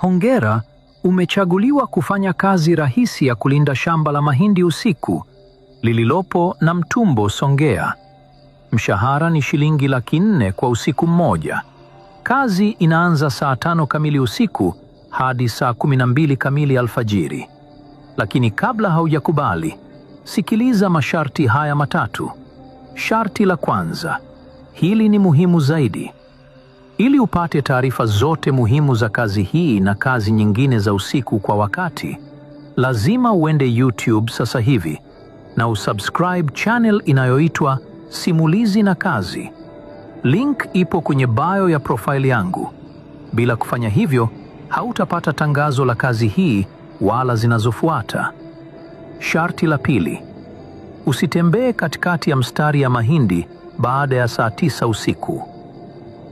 Hongera, umechaguliwa kufanya kazi rahisi ya kulinda shamba la mahindi usiku lililopo Namtumbo, Songea. Mshahara ni shilingi 400,000 kwa usiku mmoja. Kazi inaanza saa 5 kamili usiku hadi saa 12 kamili alfajiri. Lakini kabla haujakubali, sikiliza masharti haya matatu. Sharti la kwanza, hili ni muhimu zaidi. Ili upate taarifa zote muhimu za kazi hii na kazi nyingine za usiku kwa wakati, lazima uende YouTube sasa hivi na usubscribe channel inayoitwa Simulizi na Kazi. Link ipo kwenye bio ya profile yangu. Bila kufanya hivyo, hautapata tangazo la kazi hii wala zinazofuata. Sharti la pili, usitembee katikati ya mstari ya mahindi baada ya saa 9 usiku.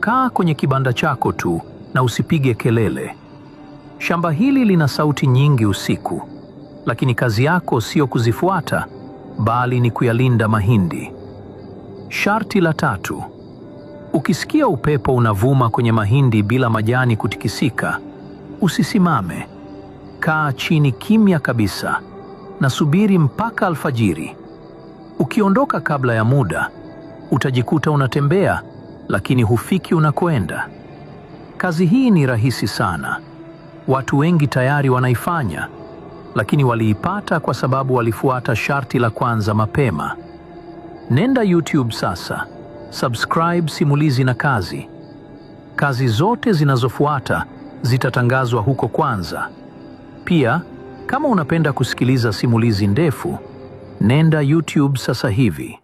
Kaa kwenye kibanda chako tu na usipige kelele. Shamba hili lina sauti nyingi usiku, lakini kazi yako sio kuzifuata, bali ni kuyalinda mahindi. Sharti la tatu, ukisikia upepo unavuma kwenye mahindi bila majani kutikisika, usisimame. Kaa chini kimya kabisa na subiri mpaka alfajiri. Ukiondoka kabla ya muda, utajikuta unatembea lakini hufiki unakoenda. Kazi hii ni rahisi sana. Watu wengi tayari wanaifanya, lakini waliipata kwa sababu walifuata sharti la kwanza mapema. Nenda YouTube sasa, subscribe Simulizi na Kazi. Kazi zote zinazofuata zitatangazwa huko kwanza. Pia, kama unapenda kusikiliza simulizi ndefu, nenda YouTube sasa hivi.